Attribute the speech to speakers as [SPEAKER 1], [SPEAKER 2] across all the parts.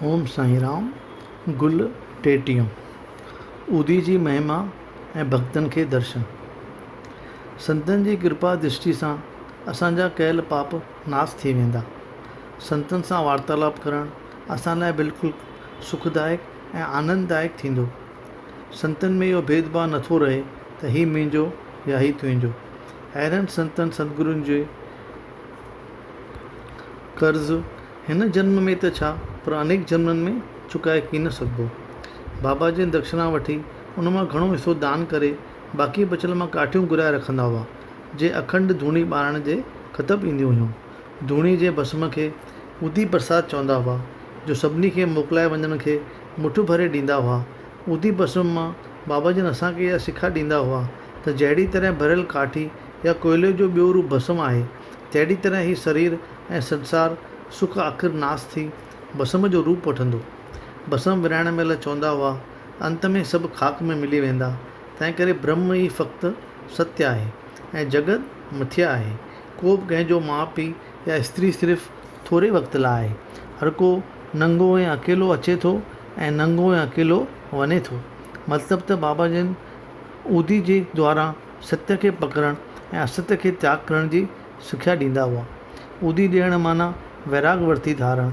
[SPEAKER 1] اوم سائين رام، گل ٽيٽيهون، ادي جي مهما ۽ ڀڳتن کي درشن. سنتن جي ڪرپا درشٽي سان اسان جا ڪيل پاپ ناس ٿي ويندا. سنتن سان وارتالاپ ڪرڻ اسان لاء بلڪل سکدائڪ ۽ آننددائڪ ٿيندو. سنتن ۾ اهو ڀيد ڀاء نٿو رهي ته هي منهنجو يا هي تنهنجو. اهڙن سنتن ستگرن جي قرض هن جنم ۾ ته ڇا پر انيڪ جنمن ۾ چڪائي ڪين سگهبو. بابا جن دڪشڻا وٺي ان مان گهڻو حصو دان ڪري باقي بچيل مان ڪاٺيون گهرائي رکندا هئا، جي اکنڊ ڌوڻي ٻارڻ جي ڪتب اينديون هيون. ڌوڻي جي ڀسم کي ادي پرساد چوندا هئا، جو سڀني کي موڪلائي وڃڻ کي مٺ ڀري ڏيندا هئا. ادي ڀسم مان بابا جن اسان کي اها سکا ڏيندا هئا ته جهڙي طرح ڀريل ڪاٺي يا ڪوئلي جو ٻيو روپ ڀسم آهي، تهڙي طرح هي سرير ۽ سنسار سک آخر ناس ٿي ڀسم جو روپ وٺندو. ڀسم ورهائڻ مهل چوندا هئا، انت ۾ سڀ خاڪ ۾ ملي ويندا، تنهنڪري برهم ئي فقط ستيه آهي ۽ جڳت مٿيا آهي. ڪو به ڪنهن جو ماء پيء يا استري صرف ٿوري وقت لاء آهي. هر ڪو ننگو ۽ اڪيلو اچي ٿو ۽ ننگو ۽ اڪيلو وڃي ٿو. مطلب ته بابا جن اودي جي دواران ستيه کي پڪڙڻ ۽ استيه کي تياڳ ڪرڻ جي سکيا ڏيندا هئا. ادي ڏيڻ معنيٰ ويراڳ ورتي ڌارڻ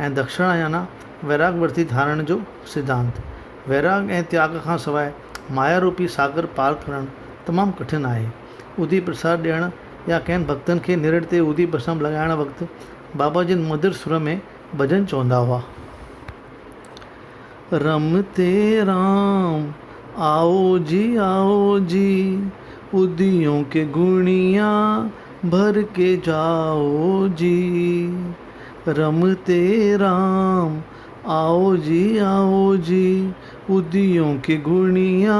[SPEAKER 1] ۽ دڪشڻا يعنيٰ ويراڳ ورتي ڌارڻ جو سڌانت. ويراڳ ۽ تياڳ کان سواء مايا روپي ساگر پار ڪرڻ تمام ڪٺن آهي. ادي پرساد ڏيڻ يا ڪنھن ڀڳتن کي نرڙ تي ادي بسم لڳائڻ وقت بابا جن مڌر سر ۾ ڀڄن چوندا هئا. رمتي رام آئو جي آئو جي اديون ڪي گڻيا ڀر ڪي جائو جي رمتي رام آئو جي آئو جي اديون ڪي گڻيا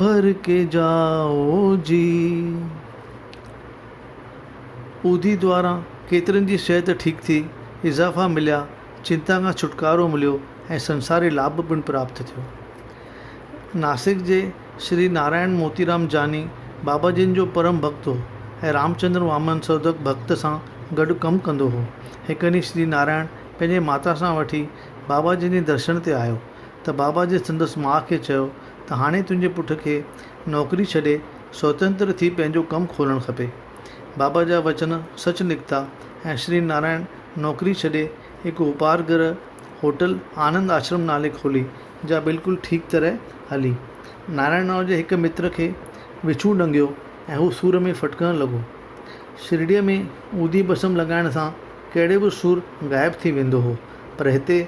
[SPEAKER 1] ڀر ڪي جائو جي. ادي دواران ڪيترن جي صحت ٺيڪ ٿي، اضافا مليا، چنتا کان ڇوٽڪارو مليو ۽ سنساري لاڀ پڻ پراپت ٿيو. ناسڪ جي شري نارائڻ موتيرام جاني بابا جن جو پرم ڀڳت هو ۽ رامچندر وامن سودڪ ڀڳت سان گڏ ڪم ڪندو هو. هڪ ڏينهن شري نارائڻ پنهنجي ماتا سان وٺي بابا جن جي درشن تي آيو ته بابا جن سندس ماء کي چيو ته هاڻي تنهنجي پٽ کي نوڪري ڇڏي سوتنتر ٿي پنهنجو ڪم کولڻ کپي. بابا جا وچن سچ نڪتا ۽ شري نارائڻ نوڪري ڇڏي هڪ اپهار گرهه، هوٽل، آنند آشرم نالي کولي، جا بلڪل ٺيڪ طرح هلي. نارائڻ راؤ جي هڪ متر کي وڇون ڏنگيو ۽ هو سور ۾ ڦٽڪڻ لڳو. شرڙيء ۾ اودي بسم لڳائڻ سان ڪهڙي به سور غائب ٿي ويندو هو، پر هتي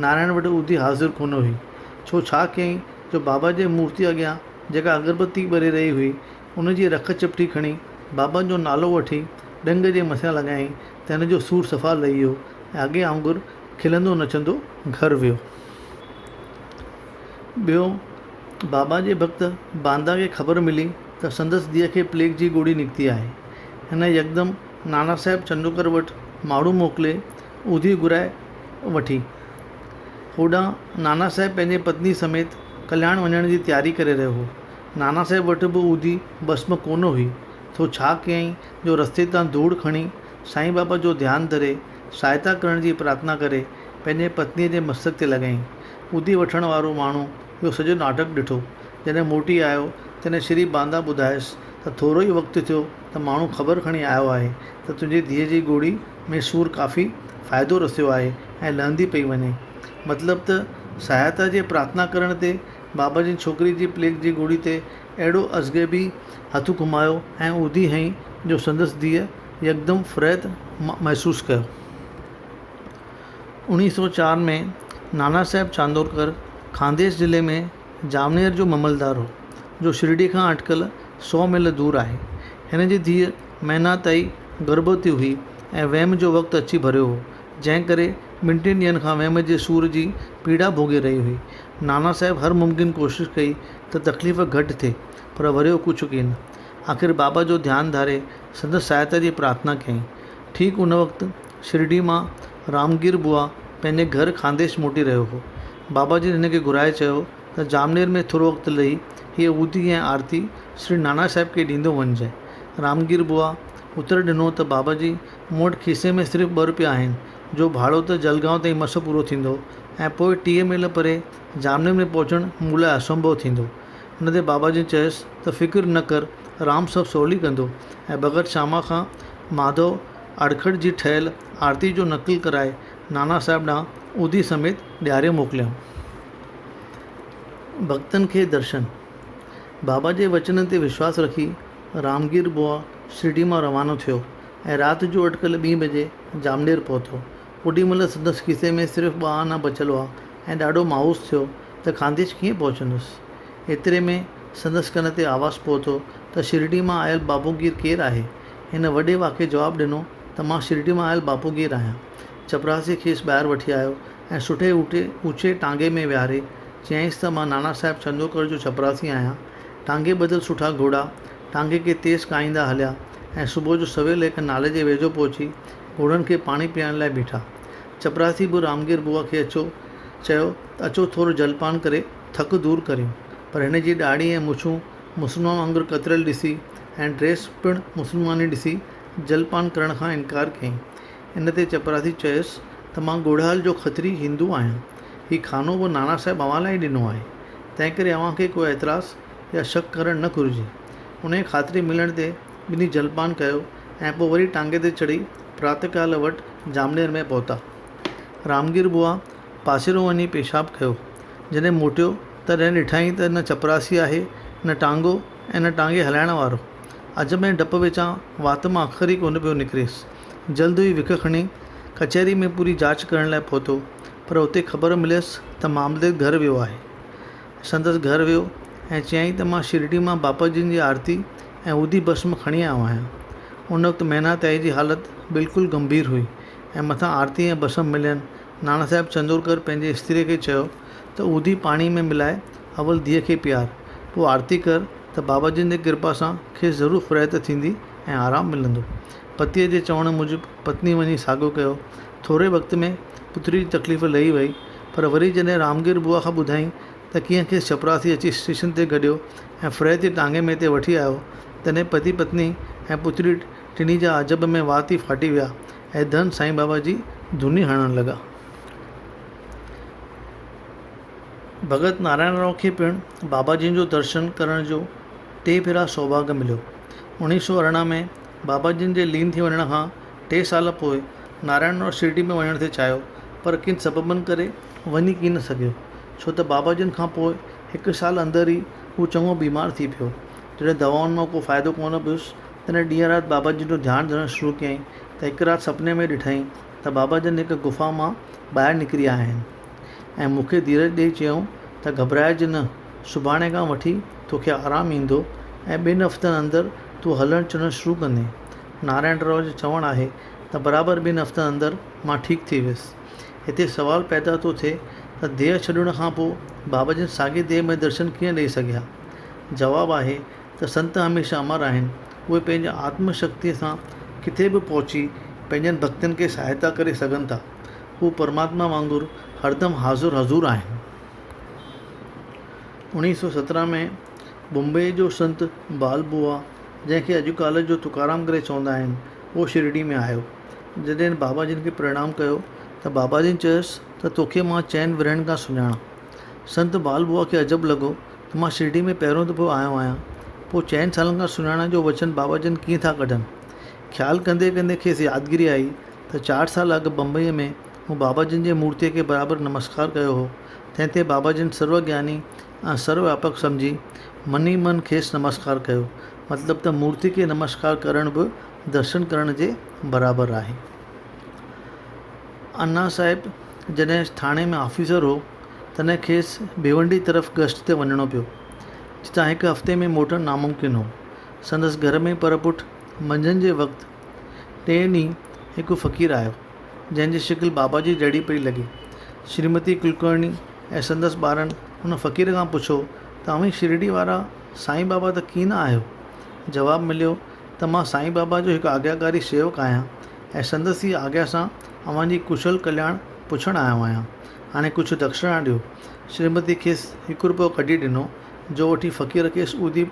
[SPEAKER 1] نارائڻ وٽ اودي حاضر ڪونه هئي. ڇو ڇا ڪيائين جو بابا جي مورتيء اڳيان جيڪا اگربتي ٻري رهي هئي، ان جي رک چپٽي کڻي بابا جو نالو وٺي ڏنگ جي مٿيان لڳايائين ته هن جو سور صفا لهي ويو ۽ اڳي آنگر کلندو نچندو گهر ويو. ٻيو بابا جي ڀڳت باندا کي خبر ملي ته سندس ڌيء کي پليگ جي ڳوڙهي نڪتي آهي. هن يڪدم نانا صاحب چندوڪر وٽ ماڻهو موڪلي اودي گهرائي وٺي. هوڏانهن نانا صاحب پنهنجي پتني سميت ڪلياڻ وڃڻ جي تياري ڪري رهيو هو. نانا صاحب وٽ به اودي ڀسم ڪونه هئي، سو ڇا ڪيائين جو رستي تان ڌوڙ کڻي سائين بابا جو ڌيان ڌري سهائتا ڪرڻ جي پرارٿنا ڪري پنهنجي پتنيء جي مستڪ تي لڳايائين. ادي وٺڻ وارو ماڻهو اهو سڄو ناٽڪ ڏٺو. جڏهن موٽي آيو، تڏهن شري باندا ٻڌايس ته ٿورو ئي وقت ٿيو ته ماڻهو خبر کڻي آيو آهي ته تنهنجي ڌيء جي ڳوڙهي ۾ سور ڪافي فائدو رسيو آهي ۽ لهندي پئي وڃي. مطلب ته سهائتا جي پرارٿنا ڪرڻ تي بابا جن ڇوڪري جي پليگ جي ڳوڙهي تي اهڙو ازغيبي هٿ گهمايو ۽ اودي هنئي جو سندس ڌيء يڪدم فرحت محسوس ڪيو. 1904 ۾ نانا صاحب چاندورڪر خانديش ضلعي ۾ جامنير جو مملدار هو، جو شرڊي کان اٽڪل سئو ميل دور آهي. هن جي ڌيء ميناتائي گرڀوتي هئي ۽ ويم جو وقت اچي ڀريو هو، جنهن ڪري ٻن ٽن ڏينهن کان ويم جي سور جي پيڙا ڀوڳي رهي هئي. نانا صاحب هر ممڪن ڪوشش ڪئي ته تڪليف گهٽ ٿئي، پر وريو ڪجهه ڪين. آخر بابا جو ڌيان ڌاري سندس سهائتا جي پرارٿنا ڪيائين. ٺيڪ ان وقت شرڊي مان رامگير بوا پنهنجي گهر خانديش موٽي رهيو هو. بابا جن هن کي گهرائي چيو ته جامنير ۾ ٿورو وقت لهي هيء اودي ۽ آرتي شري نانا صاحب کي ڏيندو وڃجانء. رامگير بوا اتر ڏنو ته بابا جي مون وٽ کيسي ۾ صرف ٻه روپيا آهن، جو ڀاڙو ته جلگائون تائين مس پورو ٿيندو ۽ پوء 30 ميل پري جامنير ۾ پهچڻ مون لاء اسنڀو ٿيندو. ان تي بابا جن چيس ته فڪر نه ڪر رام سڀ سولي ڪندو ۽ ڀڳت شاما کان ماڌو اڙکڙ جي ٺهيل آرتي جو نقل ڪرائي نانا صاحب ڏانهن ادي سميت ڏياري موڪليائون. ڀڳتن کي درشن، بابا جي وچنن تي وشواس رکي رامگير بوا شرڊي مان روانو ٿيو ۽ رات جو اٽڪل ٻين بجي جامنير پهتو. اوڏي مهل سندس کيسي ۾ صرف ٻه آنا بچيل هئا ۽ ڏاڍو مايوس ٿيو ته خانديش ڪيئن پهچندس. ايتري ۾ سندس ڪن تي آواز پهتو ته شرڊي مان آيل بابوگير ڪير آهي؟ هن وڏي واڪي جواب ڏنو ته مان شرڊي مان آيل باپوگير آهيان. چپراسي کيس ٻاهر وٺي آيو ۽ سٺي اوچي ٽانگي ۾ ويهاري چيائينس ته مان نانا صاحب چندوڪر جو چپراسي آهيان. ٽانگي ٻڌل سٺا گهوڙا ٽانگي کي تيز ڪاهيندا هليا ۽ صبح جو سويل هڪ نالي جي ويجهو پهچي گهوڙن کي پاڻي پيارڻ لاء بيٺا. چپراسي به رامگير بوا کي اچو چيو ته اچو ٿورو جلپان ڪري ٿڪ دور ڪريون. پر هن جي ڏاڙهي ۽ مڇون مسلمان وانگر ڪتريل ڏسي ۽ ڊريس پڻ مسلماني ڏسي جلپان ڪرڻ کان انڪار ڪيائين. ان تي چپراسي چيس ته مان ڳوڙهال جو کتري هندو آهيان. هي خانو به نانا صاحب اوهان لاء ئي ڏنو آهي. تنهنڪري اوهان کي ڪو اعتراض يا شڪ ڪرڻ نه گهرجي. انهيء خاطري ملڻ تي ٻنهي جلپان ڪيو ۽ پوء وري ٽانگي تي چڙهي پراتڪال وٽ جامنير ۾ پهتا. رامگير بوا پاسيرو وڃي پيشاب ڪيو. جڏهن موٽيو تڏهن ڏٺائين ته نه چپراسي آهي، نه ٽانگو ۽ نه ٽانگي هلائڻ وارو. عجب ۽ ڊپ وچان وات مان اکر ئي ڪونه پيو نڪريس. جلد ئي وک کڻي ڪچهري ۾ پوري جاچ ڪرڻ لاء پهتو، پر اتي خبر مليس ته معاملي گهر ويو آهي. سندس گهر ويو ۽ چيائين ته مان شرڊي مان باپا جن جي آرتي ۽ اودي ڀسم کڻي آيو آهيان. ان وقت مينا تائي جي حالت بلڪل گنڀير هئي ۽ مٿان آرتي ۽ ڀسم ملين. نانا صاحب چندورڪر پنهنجي استريء کي چيو ته اودي پاڻي ۾ ملائي اول ڌيء کي پيار، پوء آرتي ڪر ته بابا جن جي ڪرپا سان کيس ضرور فرحت ٿيندي ۽ آرام ملندو. پتيء جي چوڻ موجب پتني وڃي ساڳيو ڪيو. ٿوري وقت ۾ پتري جي تڪليف لهي وئي، پر وري جڏهن رامگير بوا کان ٻڌائين ته ڪيئن کيس چپراسي اچي اسٽيشن تي گڏيو ۽ فرحت جي ٽانگي ۾ تي وٺي آيو، تڏهن پتي پتني ۽ پتري ٽنهي جا عجب ۾ وات ئي ڦاٽي ويا ۽ ڌن سائين بابا جي ڌوني هڻڻ لڳا. ڀڳت نارائڻ راء کي پڻ بابا جن جو درشن ڪرڻ جو ٽي ڀيرا سوڀاڳ مليو. 1918 ۾ بابا جن جي لين ٿي وڃڻ کان ٽي سال پوء نارائڻ راء شرڊي ۾ وڃڻ ٿي چاهيو پر ڪن سببن ڪري وڃي ڪين سگهيو ڇو ته بابا جن کان پوء هڪ سال اندر ئي هو چڱو بيمار ٿي پيو. جڏهن دوائن مان ڪو فائدو ڪونه پيس تڏهن ڏينهن رات بابا جن جو ڌيان ڌرڻ شروع ڪيائين ته هڪ رات سپني ۾ ڏٺائين ته بابا جن هڪ گفا مان ٻاهر نڪري آيا آهن ۽ مون کي ڌيرج ڏيئي چيائون ته گهٻرائج نه، سڀاڻي کان وٺي توکي آرام ايندو ۽ ٻن هفتن اندر تون هلڻ چلڻ شروع ڪندين. نارائڻ راء جو چوڻ آهي ته برابر ٻن هفتن اندر مان ٺيڪ ٿي ويس. هتي سوال پيدا ٿو ٿئي ته ديهه ڇڏڻ کان پوء بابا جن ساڳي ديهه ۾ درشن ڪيئن ڏئي سگهيا؟ جواب آهي ته سنت هميشه امر آهن، اهي پنهنجي آتم شڪتيء سان ڪٿي به پهچي پنهنجن ڀڳتن کي سهائتا ڪري سگهن ٿا. هو پرماتما وانگر هردم حاضر حضور آهن. 1917 ۾ بمبئيء جو سنت بال بوا، جنهن کي اڄ ڪالهه جو تڪارام ڪري چوندا آهن، اهو شرڊي ۾ آيو. جڏهن هن بابا جن کي پرڻام ڪيو ته بابا جن چيس ته توکي مان چئن ورهين کان سڃاڻان. سنت بال بوا کي عجب لڳو ته مان شرڊي ۾ پهريون دفعو آيو آهيان، پوء چئن سالن کان سڃاڻڻ جو وچن بابا جن ڪيئن ٿا ڪڍن؟ خيال ڪندي ڪندي کيس يادگيري آئي ته چار سال اڳ بمبئيء ۾ مون بابا جن جي مورتيء کي برابر نمسڪار ڪيو هو، تنهن تي بابا جن سرو گياني ۽ سرو وياپڪ سمجهي من ئي من کيس نمسڪار ڪيو. مطلب ته مورتي کي نمسڪار ڪرڻ به درشن ڪرڻ جي برابر آهي. انا صاحب جڏهن ٿاڻي ۾ آفيسر هو، تڏهن کيس ڀيونڊي طرف گشت تي وڃڻو پيو، جتان هڪ هفتي ۾ موٽڻ ناممڪن هو. سندس گهر ۾ پرهه پٺ منجهند جي وقت ٽئين ڏينهن هڪ فقير آيو، جنهن جي شڪل بابا جي جهڙي پئي لڳي. شريمتي ڪلڪرڻي ۽ سندس ٻارن ان فقير کان پڇيو ته اوهين شرڊي وارا سائين بابا ته ڪين آهيو؟ جواب مليو ته مان سائين بابا جو هڪ آگياڪاري سيوڪ آهيان ۽ سندس ئي آگيا سان اوهان جي ڪشل ڪلياڻ پڇڻ آيو آهيان. هاڻي ڪجهه دڪشڻا ڏيو. شريمتي کيس هڪ روپيو ڪڍي ڏنو، جو وٺي فقير کيس اودي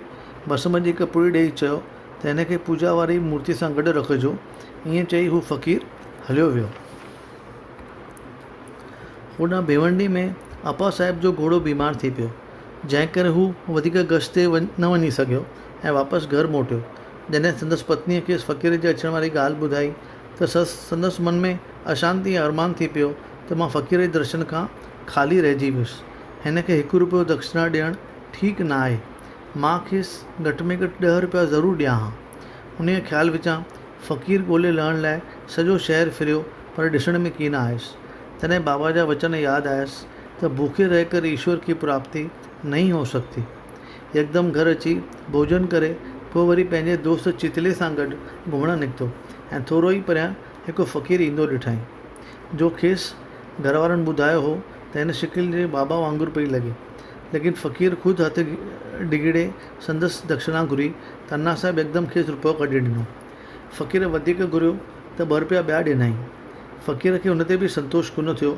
[SPEAKER 1] ڀسم جي هڪ پڙي ڏيئي چيو ته هن کي پوڄا واري مورتيء سان گڏ رکجو. ائين چئي هو فقير هليو ويو. هوڏانهن ڀيونڊي ۾ اپا صاحب جو گهوڙو بيمار ٿي پيو، جنهن ڪري هو وڌيڪ گشت تي نه وڃي سگهيو ۽ واپس گهر موٽيو. جڏهن سندس پتنيء کيس فقير جي اچڻ واري ڳالهه ٻڌائي ته سندس من ۾ اشانتي ۽ ارمان ٿي پيو ته مان فقير جي درشن کان خالي رهجي ويس. هن کي هڪ روپيو دڪشنا ڏيڻ ٺيڪ نه آهي. مان کيس گهٽ ۾ گهٽ ڏهه روپيا ضرور ڏيان ها. انهيء خيال وچان فقير ڳولي لهڻ لاء سڄو شهر ڦريو پر ڏسڻ ۾ ڪين آيس. تڏهن بابا جا وچن ياد آيس ته ڀوکي رهي ڪر ايشور ڪي پراپتي نهين هو سگتي. يڪدم گهر اچي ڀوڄن ڪري پوء وري پنهنجي دوست چيتلي سان گڏ گهمڻ نڪتو ۽ ٿورو ئي پريان هڪ فقير ايندو ڏٺائين، جو کيس گهر وارن ٻڌايو هو ته هن شڪل جي بابا وانگر پئي لڳي. ليڪن فقير خود هٿ ڊگهيڙي سندس دڪشڻا گهري ته انا صاحب يڪدم کيس رپيو ڪڍي ڏنو. فقير وڌيڪ گهريو ته ٻه رپيا ٻيا ڏنائين. فقير کي ان تي به سنتوش ڪونه ٿيو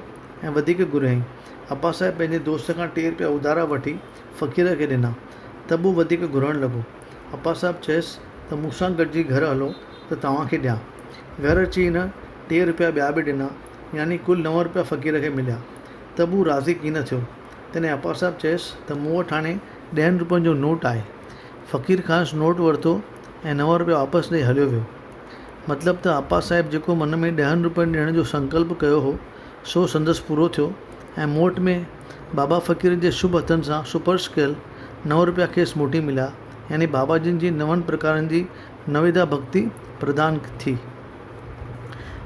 [SPEAKER 1] ۽ وڌيڪ گهريائين. اپا صاحب پنهنجي دوست کان ٽي رپيا اڌارا وٺي فقير کي ڏنا ته به وڌيڪ گهرڻ لڳو. اپا صاحب چيس ته مون سان گڏجي گهر هلو ته توهان کي ڏيان. گهر اچي هن ٽي رپيا ٻيا به ڏنا يعني ڪل نو رپيا فقير کي مليا ته به هو راضي ڪين ٿيو. تڏهن اپا صاحب چيس ته مون وٽ هاڻي ڏهن روپين جو نوٽ آهي. فقير کانئس نوٽ ورتو ۽ نو روپيا واپس ڏئي هليو ويو. مطلب ته اپا صاحب جيڪو من ۾ ڏهن روپين ڏيڻ جو سنڪلپ ڪيو هو، سو سندس پورو ٿيو ۽ موٽ ۾ بابا فقير جي شڀ هٿن سان سپرش ڪيل نو روپيا کيس موٽي مليا، يعني بابا جن جي نون پرڪارن جي نويدا ڀڳتي پردان ٿي.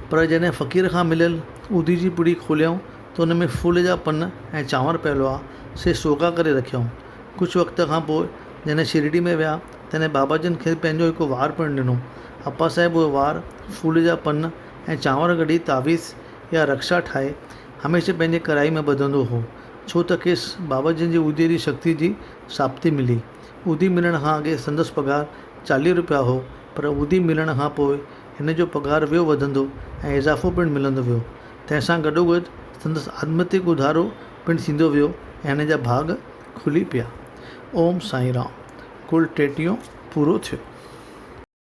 [SPEAKER 1] پر جڏهن فقير کان مليل ادي جي پڙي کوليائون ته ان ۾ ڦول جا پن ۽ چانور پيل هئا، سي سوڪا ڪري رکيائون. ڪجهه وقت کان پوء جڏهن شرڊي ۾ ويا، تڏهن بابا جن کين پنهنجو هڪ وار پڻ ڏنو. اپا صاحب اهو وار، ڦول جا پن ۽ چانور ڪڍي تعويذ يا رڪشا ٺاهي هميشه پنهنجي ڪرائي ۾ ٻڌندو هو، ڇو ته کيس بابا جن جي ادي جي شڪتي جي ثابتي ملي. ادي ملڻ کان اڳي سندس پگهار 40 روپيا هو، پر ادي ملڻ کان پوء هن جو پگهار ويو وڌندو ۽ اضافو پڻ ملندو ويو. تنهن سان گڏوگڏ سندس آڌمتڪ اڌارو پڻ ٿيندو ويو ۽ هن جا ڀاڳ کلي پيا. اوم سائين رام. ڪل ٽيٽيهون پورو ٿيو.